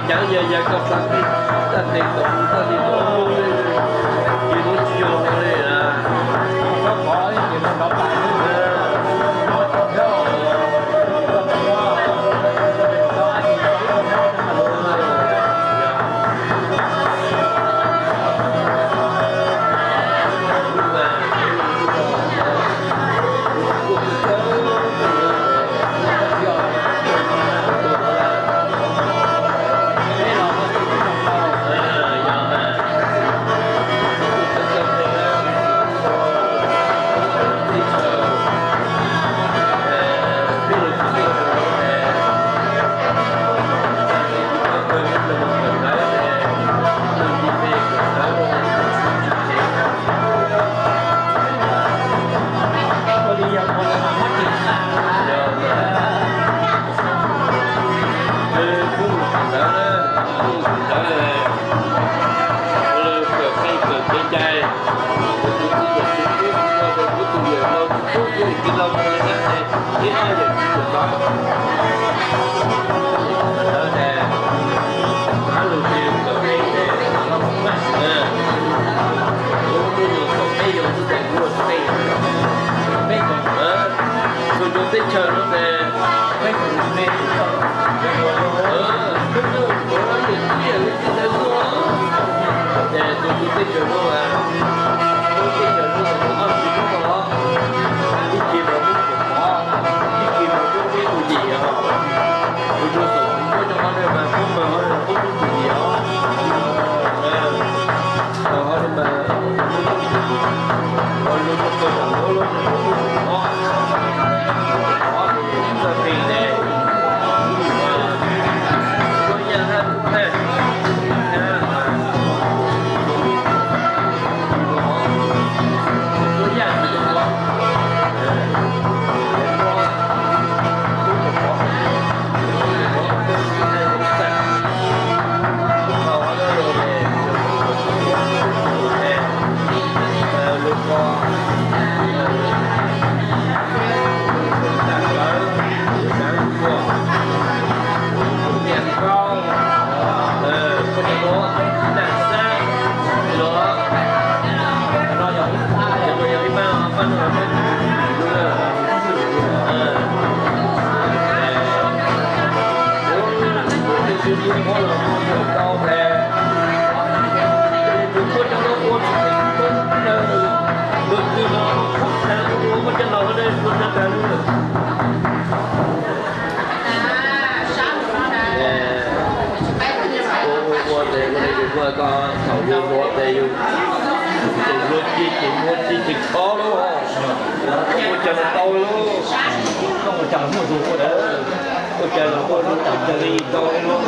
Cov yog yog koj xav tij, txaj tes tau txaj li tau lub, ces lub tsis yog li na. Tus teb chaws no ces, ces tus teb chaws no, tus teb chaws no ob tsis lub no, ib ce mas lub kaum pov, ib ce mas lub peb tus yim os. Tus rau xom muab cov qhov no mas muab mas qhov no muab lub tus yim os. Qhov no mas muab lub tus yim, qhov no muab lub tus yim os. Qhov no txog pem ne, Ua tes ua tes yus ua tes yus tes ua ci ces ua ci ces kho lub, ua cas los tau lub, ua cas los ua cas li tau lub.